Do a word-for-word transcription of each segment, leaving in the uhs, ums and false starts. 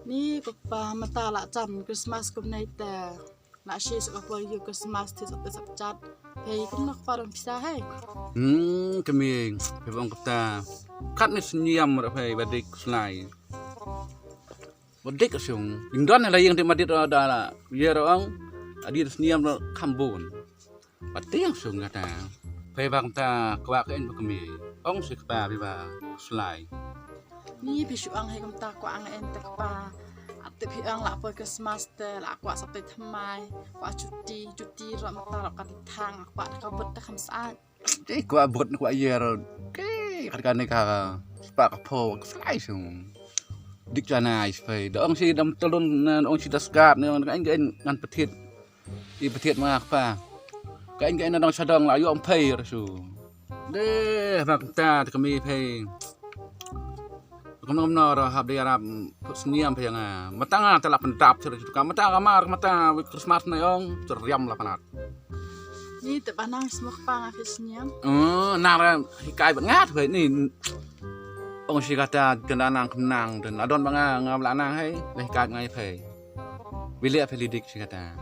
Ni ko kpa mynta la jan Christmas kumne te. La shi sa ka por ïa Christmas te sap te sap jat. Phi kumno kpa don pisa hei. Hmm, kmie, phi bong kata. Kat ne sniam ra phi ba dik slai. Ba dik sung. Ding don la ïing te ma dit da la. Ïa ra ong. Adi sniam ra kham bun. Ba tieng sung kata. Phi ba kumta kwah ka en ba kmie. Ong shi kpa phi ba slai. Ni phi shu ong hei kumta kwah nga en te kpa. Ate phi ong la poi Christmas te la kwah sap te thymmai. Kwah chuti, chuti ro mata ro ka thang kwah ka bot te kham saat. Te kwah bot kwah ïa ro. Ke kat ka ne ka spa ka pho ka slai sung. Dik jana is phi. Da ong shi dam telun na ong shi da skat ne ong ka en ka en ngan petit. I btiat ma kpa. Ka in ka in dang shadong la ïoh phi ra shu. Deh ma kynta te kmie phi. Kumno kumno ra hap dei arap put sniam phi nga. Mata nga te la pyndap sir ka mata ka mar mata wi Christmas na ong sir riam la pynat. Ni te ba nang sma kpa nga phi sniam. Oh, nang ra hikai ba ngat phi ni. Ong shi kata kena nang kemnang dan adon ba nga nga la nang hei la hikai ba nga phi. Wili apa lidik shi kata.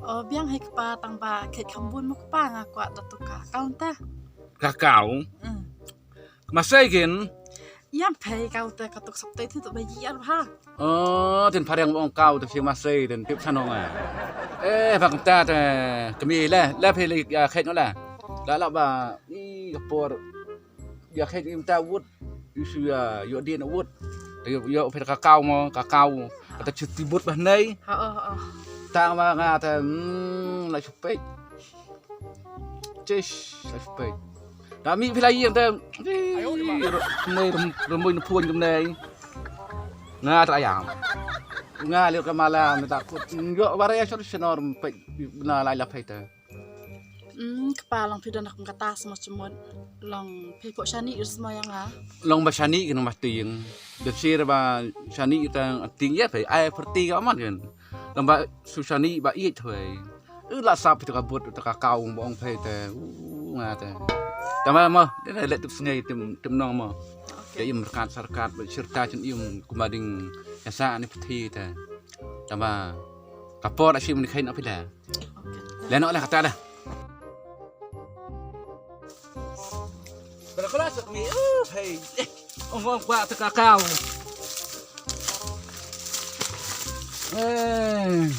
Oh, biang hei kpa tang ba kei kham bun mo kpa nga kwah da tu ka kau ta. Ka kau? Hmm. Masai kin? Ïam phi kau ta ka tuk sap te tu ba ïar ba. Oh, tin phareng ong kau ta shi masai tin tip sanong ah. Eh, bak ta ta kmie la, la phi li ya khet no la. La la ba i ka por ïa khet im ta wut. Ïa shu ïa ïa dien wut. Ïa ïa phi ka kau mo ka kau. Kata chuti but ba nei. Ha oh oh. Tang ma nga ta hmm la shu pek. Chish la shu pek. Da mi phi la ïa ta. Nei rem rem na phuan kum nei. Nga ta ayam. Nga lek ka mala mi ta kut. Ïa bare ïa shu shu nor pek na lai la pek ta. Hmm, kpa long phi don kum kata sma chmut long phi pok shani ir sma ïa nga. Long ba shani kin ma ting. Don sir ba shani ta ting ïa phi ai pyrti ka man kin. Long ba su shani ba ïeit thoi. U la sap phi ta ka but ta ka kau ba ong phi te. U nga te. Tama mo, de le tup sngi tim tim nong mo. Okay. Te im rkat sarkat ba sirta chen im kuma ding esa ni pthi te. Tama ka por ashi mun khain apila. Leno lah kata lah. Kalau kalau sek mi, uh, hey. Eh, ong ong kwa te ka kau. Eh.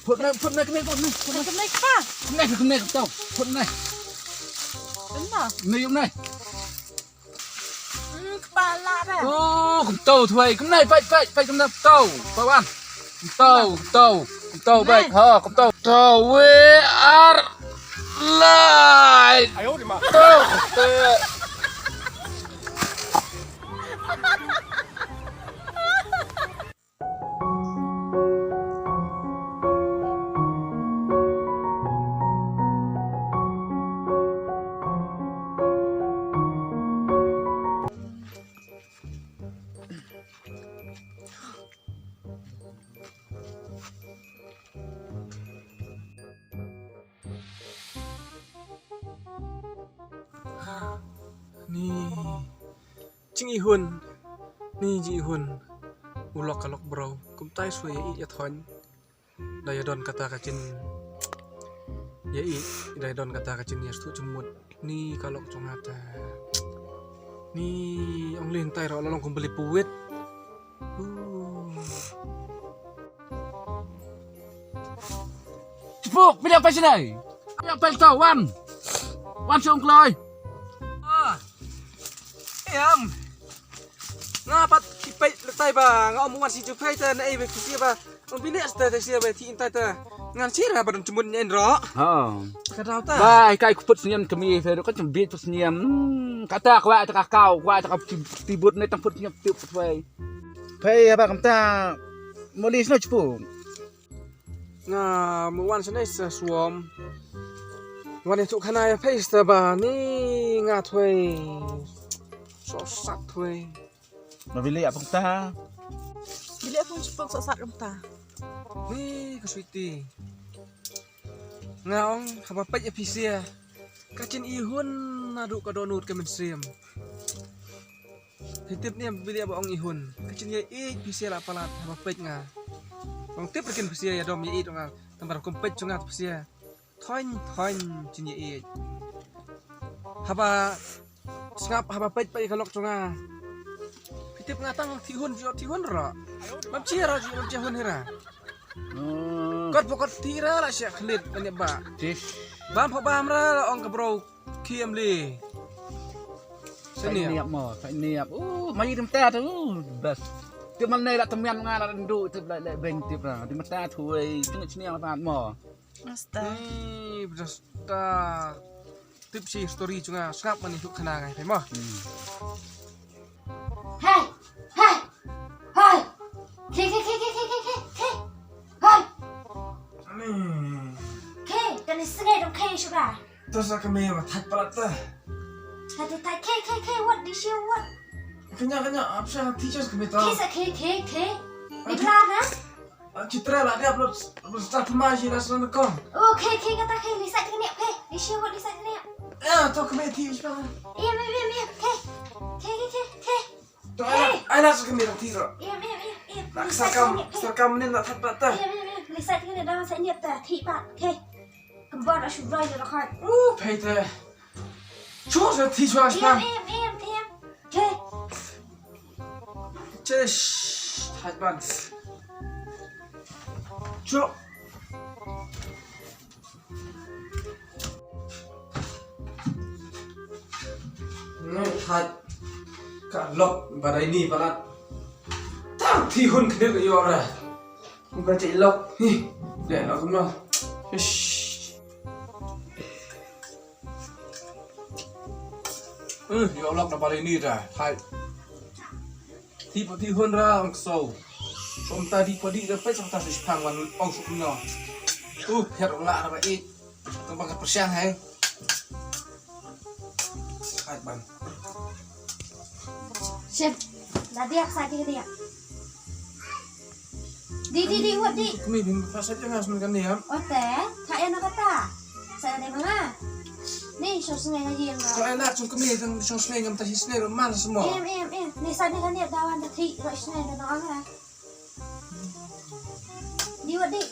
Put na, put na kene, put na, put na. Kene pa. Kene, kene tau. Put na. Kena. Ni yum na. Hmm, kpa la re. Oh, kumto thwei. Kumnai, pait, pait, pait, kumnai, kumto. Pait wan. Kumto, kumto, kumto, pait. Ha, kumto. To we are live. Ayo, di ma. To. Ni jingihun, ni jingihun. U lok ka lok bro, kumtai shuwa ïa ïa thon. Da ïa don kata ka jin ïa i, da ïa don kata ka jin ïa stu jemut. Ni ka lok jong nga ta. Ni ong lin tai ro long kum beli puwit. Chipuk, piliang pai sini. Piliang pai tau, wan. Wan sung kloi. Ah. Em. Nga pat ki peit letai ba nga om wan si ju peit ta na ei ba ki sia ba. Ong bini asta ta sia ba ti intai ta. Ngan sira ba dam chimut nyen ro. Ha. Ka dau ta. Bai kai ku put sniam kami fe ka chim bit put sniam. Hmm, kata kwa ta ka kau, kwa ta ka ti, ti but ne tam put sniam ti put fai. Fai ba kam ta. Moli sno chipu. Nga mo wan sene sa suom. Wan itu kana ya pei sta ba ni nga thwei. So sat thwei. Ma bili apang ta. Bili apang chipok sok sat kum ta. Ni ka sweetie. Nga ong haba peit ïa phi sia. Ka chin ihun naduh ka donut ka mynsiem. Phi tip ne em ba ong i hun. Ka jingïaieit phi sa la palat haba peit nga. Ong tip ruh kin phi sa ïadom ïaieit nga. Tang ba kum peit jong nga phi sa. Thoin thoin jingïaieit. Haba sngap haba peit peit ka lok jong nga. Phi tip nga tang thih hun ju thih hun ruh. Mam chi ruh ju mam chi hun hi ra. Hmm. Kot pokot thih ra la sha khlit ban ïa ba. Tis. Bam pha bam ra la ong ka bro. Khie em li. Sa iniap mo, sa iniap. Uh, mai dim ta tu. Uh, best. Tip man ne la temian nga la ndu tip la le beng tip la. Dim ta tu wei. Tengok sini yang ta mo. Asta. Ni, basta. Tip si story jong nga sngap mani tu khana ngai phi mo. Hmm. Hai, hai, hai. Ke, ke, ke, ke, ke, ke, ke, ke. Hai. Ani. Ke, kani sngai dong ke suka. Terus aku meh thak palat ta. Thak, thak, thak, ke, ke, ke, wat di shu wat. Kanya, kanya, apa sih teachers kami tahu? Ke sa, ke, ke, ke. Di belah na? Ah, Citra lah dia upload, upload start ma shi la sna kong. Oh, ke, ke, kata ke, Lisa kini, ke. Di shu wat Lisa kini. Eh, tu kami teach pa. Iya, iya, iya, iya, ke. Ke, ke, ke, ke. To ai la, ai la sa kami dang tiro. Iya, iya, iya, iya. Nak sarkam, sarkam ni nak that pat ta. Iya, iya, iya. Lisa kini dang sa nyep ta, thi pat. Ke. Kembar la shu rai la khat. Uh, pei te. Chu sa thi chwa spa. Iya, iya, iya, iya. Ke. Chesh, thait ban. Chu. Ngai thait ka lok ba dei ni palat. Tang thi hun khnir ka yor ra. Ka che lok. Hi. Dei lok kumno. Ish. Eh, yor lok na ba dei ni da. Thait. Ti pa ti hun ra ang so. Som ta di pa di ra pet sa ta si pang wan ong suk no. Uh, phet la ra ba i. Tang ba ka pyrshang hai. Hai ban. Shit. Da dia sa dia dia. Di di di wat di. Kami bin pa sa dia ngas mun kan dia. Ote, ka ena kata. Sa dia mama. Ni so sngai ngaji yang. Ka ena chung kami tang so sngai ngam ta si sngai mal semua. Em em em. Ni sa dia kan dia dawan ta thi ro sngai da no angra. Di wat di.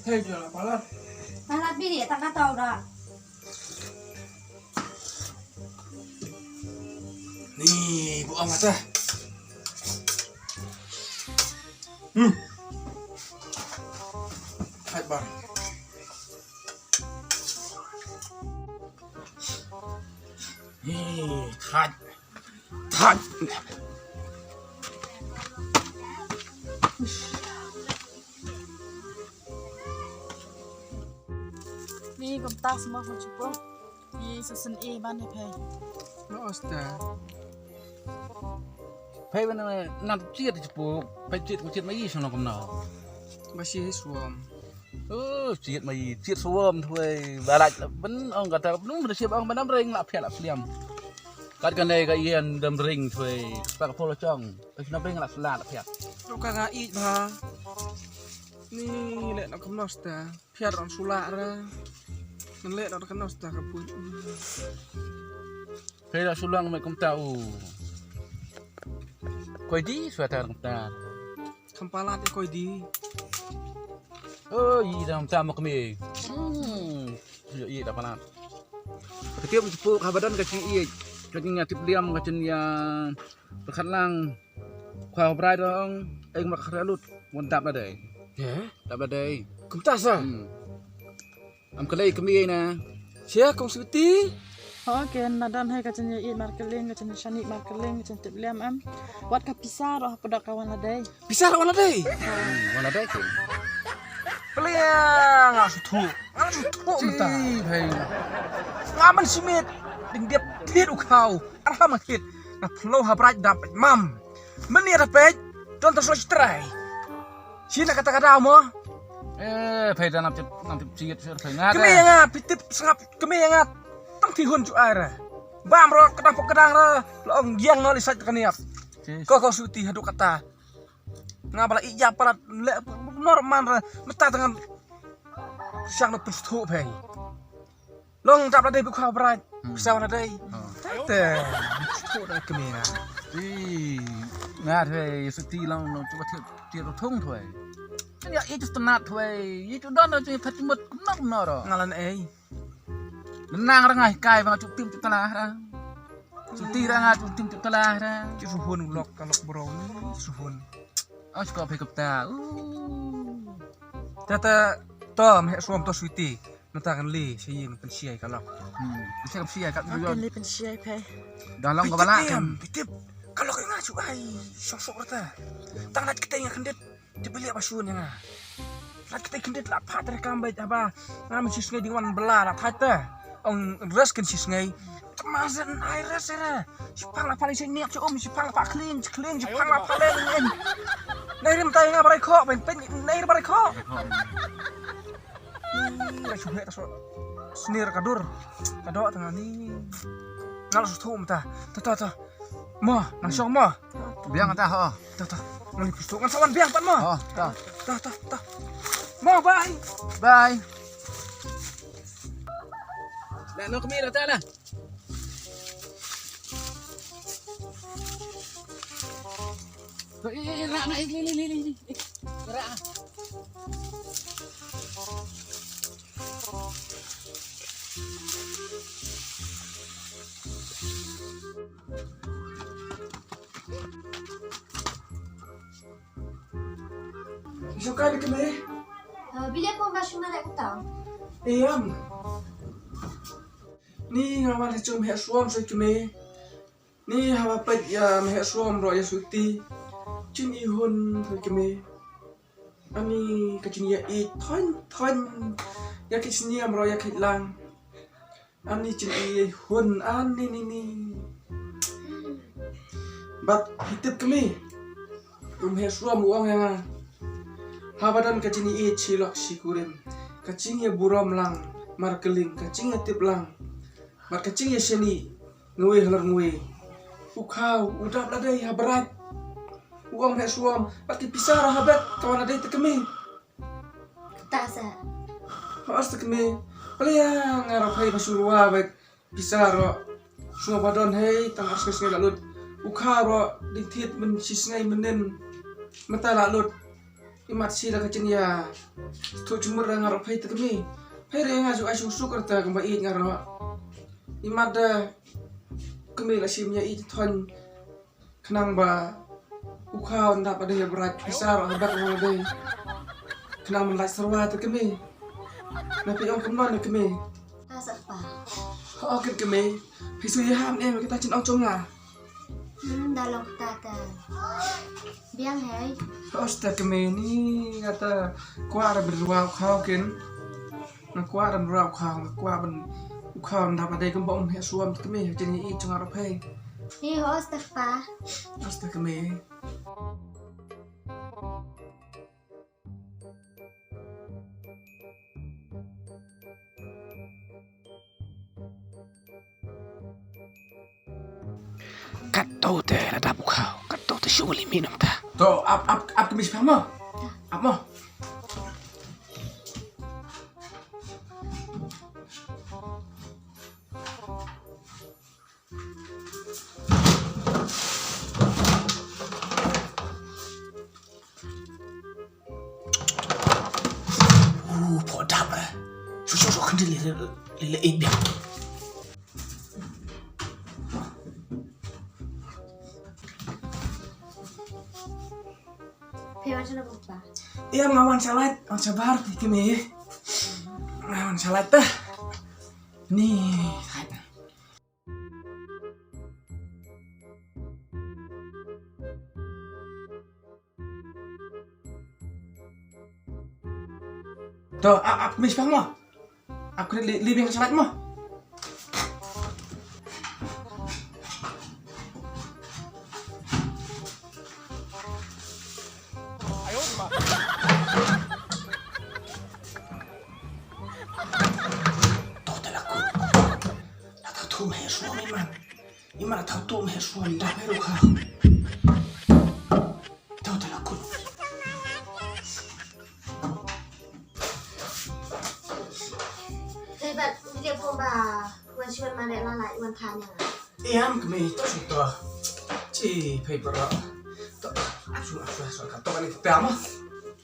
Hei, dia lah palat. Palat bini tak kata udah. Ni, buang mata. Hmm. Hai bar. Ni, hai. Thait. Ni kumta sma ko chupo. Ni susun e ban ni phai. No asta. Phai ban na chiat chupo. Phai chiat ko chiat ma i sono kumno. Ba shi suam. Oh, chiat ma i, chiat suam thoi. Balak ben ong kata ben ben siap ong benam ring la phiat la sliam. Kat kan dei ka ien dam ring thoi. Pak polo chong. Ka sna beng la sla la phiat. Lo ka nga i ba. Ni le na kumno sta. Phiat ron sula ra. Nan le na kumno sta ka put. Phai la sulang me kumta u. Koi di sweater kumta. Khampalat i koi di. Oh, i dam ta mak me. Hmm. Yo i da palat. Ka tiap tu ka badan ka chi i. Ka chi nga tip liam ka chi ya. Pakhat lang. Khwa brai dong, eng mak khra lut, wan dap la dei. He? Dap la dei. Kumta sa? Hmm. Am kalei kami na. Sia kong suti. Ho ken na dan hai ka chen i mar keling, ka chen shani mar keling, ka chen tip lem am. Wat ka pisa roh pada ka wan la dei. Pisa roh wan la dei. Hmm, wan la dei ke. Pele nga su thu. Nga su thu mata. Chi, hai. Nga man simit. Ding diap tiet u khau. Arham a khit. Na phlo ha brai dap mam. Mani ada pej. Don ta soi trai. Sina kata kata mo. Eh, phai da nam tip nam tip chiet sir phai nga. Kami nga pitip sngap kami nga. Tang ti hun chu ai ra. Bam ro kata pok kadang ra. Long yang no li sat kaniap. Ko ko suti hadu kata. Nga bala ija palat le normal ra. Mata tangan. Siang no pusthu phai. Long dap la dei bukha brai. Hmm. Sa wan la dei. Oh. te. Shu da kmie nga. Ih, nga thwe, Sweety long long chuba thied thied ro thung thwe. Kan ya ih just nat thwe. Ih tu don ro jing phat mut kumno kumno ro. Nga lan ei. Nang ra nga hikai ba nga chup tim chup tala ra. Sweety ra nga chup tim chup tala ra. Ki suhun lok ka lok bro. Suhun. Aw, shkop he kapta. Uh. Tata to meh suam to Sweety. Nata kan li sha ïing pynshai ka lok. Hmm. Sha kan shai ka. Kan li pynshai phe. Dah long ka bala kan. Pitip. Ka lok nga chu ai. Sok sok rata. Tang lat kita nga khyndiat. Te belieh ba shun ïa nga. Lat kita khyndiat la phat re kam bait haba. Nga men shisngai ding wan bela la thait te. Ong res kan shisngai. Temazen ai res re. Shipang la pale shisngai niak chu um shipang la pa kling kling shipang la pale ni. Nai rim tai nga barai kho ben pen nai barai kho. Ni la shu hek so. Snir ka dur. Ka dok tengah ni. Ngal su thum ta. Ta ta ta. Mo, nang shong mo. Biang ta ho. Ta ta. Ngan ni pustu ngan sawan biang pat mo. Oh, ta. Ta ta ta. Mo bye. Bye. Dah no kemira ta lah. Eh, eh, eh, rak, rak, eh, eh, eh, eh, eh, rak, ah. Suka ni kene? Eh, bila pun ba shuma rak kata? Em. Ni nga wan ha jong meh suam soi kmie. Ni haba peit ïa meh suam ro ïa Sweety. Jin i hun soi kmie. Ani ka jin ïa i thon thon. Ïa ki sniam ro ïa ki lang. Ani jin i hun ani ni ni. Bad hitip kmie. Um he suam u ong ïa nga. Haba don ka jin i shi lok shi kurim. Ka jin ïa burom lang. Mar kling ka jin ïa tip lang. Bad ka jin ïa shani. Ngwei halor ngwei. U khaw u dap la dei ha brat. U ong he suam. Bad ki pisa ra ha bad ka wan la dei te kmie. Kata sa. Hos te kmie. Pale ïa nga ro phai ba shu ruwa bad. Pisa ro. Shu ba don hei tang ar sngi sngi la lut. U kha ro ding thied men shi sngi men nen. Mata la lut. I mat shi la ka jin ïa. Thu jumur ra nga ro phai te kmie. Phai re nga ju ai shu suk ra ta kamba i nga ro. I mat da kmie la shim ïa i thon. Khnang ba u khaw nda pa dei brat pisa ro hadak ro dei. Khnang man lai sarwa te kmie. Na pi ong kumno ne kmie. Ta sa pa. Ho kin kmie. Pi su ya ham ne kita chin ong chong nga. Hmm, da long ta ta. Biang hei. Ho sta kmie ni kata kwa ra berwa u khaw kin. Nga kwah ban rau khaw, nga kwah ban u khaw nda ba dei kumba um heh suam te kmie, ha jin i jong nga ruh phei. Hi hos te pa. Hos te kmie. Katto te la dap u khaw, katto te shu li mi nam ta. To ap ap ap kmie shipang mo. Ap mo. Uh, pho dap eh. Shu shu shu khyndiat lei lei lei eh biang. Phi wan sha lait ba? Ïa nga wan sha lait, wan sha bar te kmie. Nga wan sha lait te. Ni lait. To, ap, ap kmie shipang mo. Ap kmie li, li biang sha lait mo. To te la kut. La ta thum he suam i man. I man la ta thum he suam da he ru kha. To te la kut. Hei bat, ni dia pom ba. Wan shuan ma ne la la i wan tanya. Em kmie, to shu to. Chi, phai para. To, ap shu, ap shu, ap shu, ka to ka ni pia ma.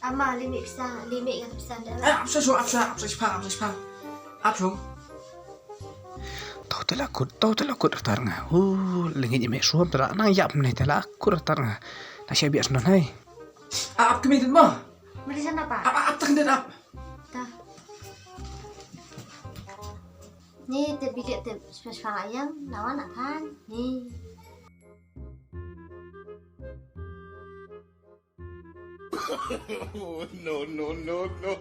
Ama, limi pisa, limi nga pisa dah. Eh, ap shu, ap shu, ap shu, ap shu. Ap shu. To te la kut, to te la kut tar nga. Uh, lengi ni me suam tara nang yap ne te la kut tar nga. Na sia bias non hai. Ap kmie dit ma. Mari sana pa. Ap, ap, ap tak dit ap. Ta. Ni te bilik te special ayam, lawan akan. Ni. No, no, no, no.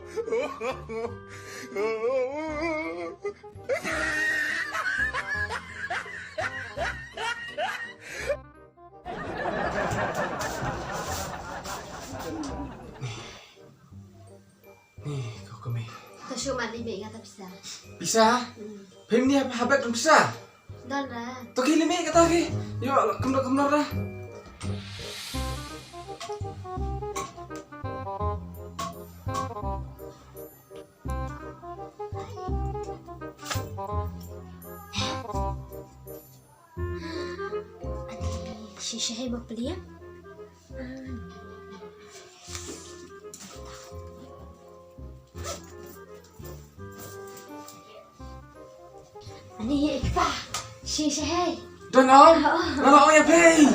Ni, ko kmie. Ta shu mani be nga ta pisa. Pisa? Hmm. Pem ni hab-, habet pisa? Don ra. To ki limi kata ki. Yo, kumno, kumno ra. Ani, shisha hai ma peliang. Ani, ikpa, shisha hai. Don ong? Nga la ong ïa phi.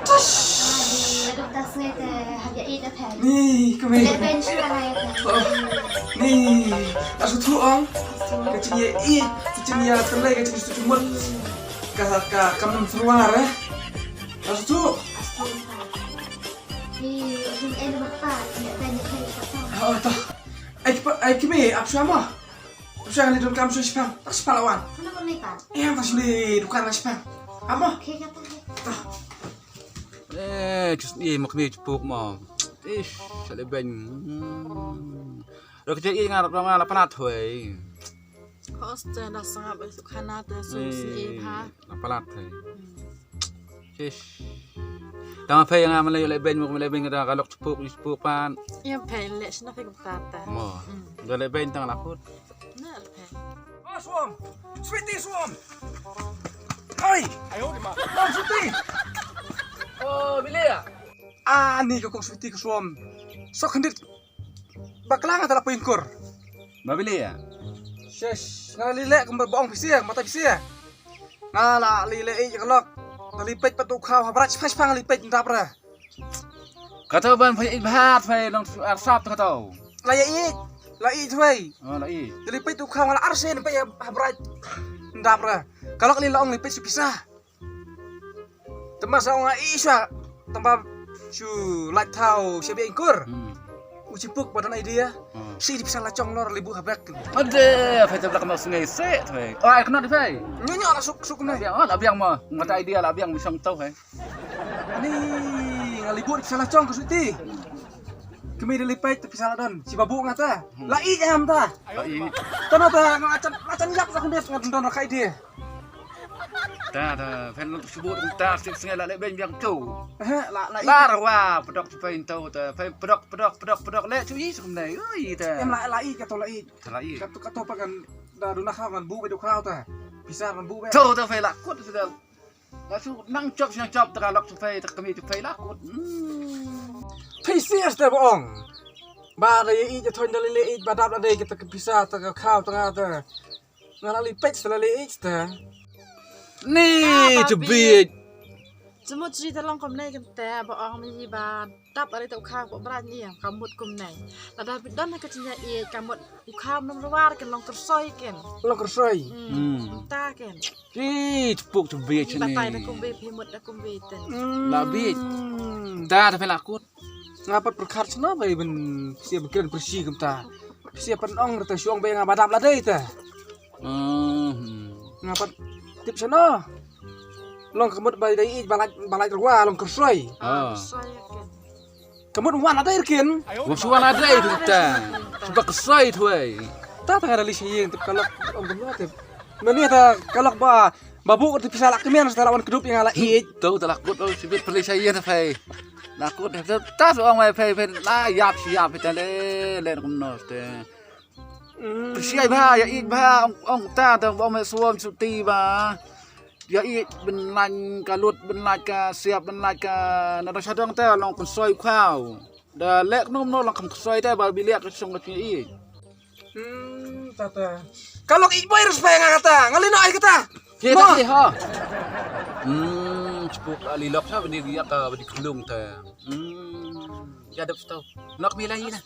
Tush. Ani, aduh, ta sngew te hap ïa ïeit ïa phi. Ni, kmie. Leh ben shuwa ïa phi. Oh. Ni, ta shu tu ong. Ka jingïeit, ka jingïeit, ka jingïeit, ka jingïeit. Ka, ka, ka mem seruar, eh. Ta shu tu. Ni, ni en ma pa, ni ben ni kai ka pa. Oh, ta. Ai, pa, ai, kmie, ap shuwa ma. Ap shuwa ngan leit donkam shuwa shipang. Tak shipang la wan. Kano kano ni pa? Eh, tak shuwa leit donkam la shipang. Amo. Okey, kata. Eh, just, eh, ma kmie jepuk ma. Ish, sha leh ben. Hmm. Ro kjat, eh, nga, nga la palat hoi. Hostel da sangap, eh, khana te su sni, eh, ha. La palat hoi. Hmm. Shish. Tang phi nga ma leh leh ben, ma leh ben, ka lok jepuk, jepuk pan. Ïa phi leh shna phi kumta ta. Mo. Hmm. Da leh ben tang la kut. Na phi. Oh, Suom. Sweetie Suom. Oi. Ayo di ma. Oh, Sweetie. Oh, Bilia. Ah, ni ka kong Sweetie ka Suom. Sok khyndiat. Bakla nga ta la poi kur. Ba Bilia. Shish, nga la leh kumba ba ong phi sha, mata phi sha. Nga la leh ïa ka lok. Nga la peit pat u khaw ha bra, shipang shipang la peit ndap ra. Kato ban phi ïeit bha, phi long arsap kato. La ïeit, la ïeit phi. Oh, la ïeit. Nga la peit u khaw nga la arsien peit ha bra. Ndap ra. Ka lok li la ong la peit sha pisa. Tang ba sa ong nga ïeit sha. Tang ba shu lait thaw sha biang kur. Hmm. U jepuk ba don idea. Hmm. Shi di pisa la chong lor li buh ha bek. Ade, phi te bla kama sngew se, phi. Oh, ai kena di phi. Nyo nyo la suk suk ne. La biang, oh, la biang ma. Nga ta idea la biang mi shong tau, phi. Ani, nga li buh di pisa la chong ka Sweetie. Kmie da lipet te pisa la don. Shi ba buh nga ta. Hmm. La ïeit em ta. La ïeit. Ta na ta nga achan, achan ïap sa khyndiat nga don ka idea. Ta, ta, phin long shu buh ta, shu sngew la leh beiñ biang tu. Eh, la, la ïeit. La rawa, pedok tu phin tu ta, phin pedok, pedok, pedok, pedok, leh tu ïeit suk ne, ui ta. Em la, la ïeit ka tu la ïeit. Ta la ïeit. Ka tu, ka tu pa kan, da duna kha kan buh beiñ du kha ta. Pisa kan buh beiñ. Tu ta phin la kut phin la. La shu nang chop, nang chop ta ka lok tu phin, ta kmie tu phin la kut. Hmm. Phi serious te ba ong. Ba da ïeit, ïeit, ïeit, thoin da leh ïeit, ba dap la dei kita ka pisa, ta ka khaw, ta nga ta. Nga la lipet sa la leh ïeit ta. Ni, ah, tu bit. Jemut jri ta long kumne kynte ba ong mi ba dap ari ta u kha ko bra ni ka mut kumne. Lada bit don ka jingïeit ka mut u kha mem ruar ken long kersoi ken. Long kersoi. Hmm. Hmm. Ta ken. Ki tepuk tu bit ni. Batai da kumbe phi mut da kumbe ten. Hmm. La bit. Ta ta phi la kut. Nga pat pyrkhat shano ba ban sia ban kren pyrshi kumta. Sia pat ong rta shuh ba nga ba dap la dei ta. Hmm. Nga pat tip shano. Long ka mut ba dei ïeit ba lait, ba lait rwa long kersoi. Ah. Kersoi ken. Ka mut wan la dei ken. Wan shu wan la dei tu ta. Shu ba kersoi tu ai. Ta ta ka da lei sha ïing tip ka lok ong kumno tip. Mane ta ka lok ba Ba buh ka pisa la kmen sa la wan kdup ïa nga la ïeit. Tu ta la kut, oh, sibit pyrshah ïa na phai. La kut, ta, ta, ong mai phai, phai, la ïap, shi ïap, phai, ta le, le, kumno, te. Hmm. Pyrshah bha, ïa ïeit bha, ong, ong, ta, ta, ong mai suam, suti bha. Ïa i, ban lait ka lut, ban lait ka siap, ban lait ka na dang shadong te long kan soi khau. Da lek nom no long kan soi te ba bi lek ka song ka ti i. Hmm, tata. Ka lok i boy respect nga kata. Ngali no ai kata. Ye ta ha. Hmm, chupuk ali lok sa bani ïa ka bani kulung te. Hmm, ya dap sto. Nok mi lai na.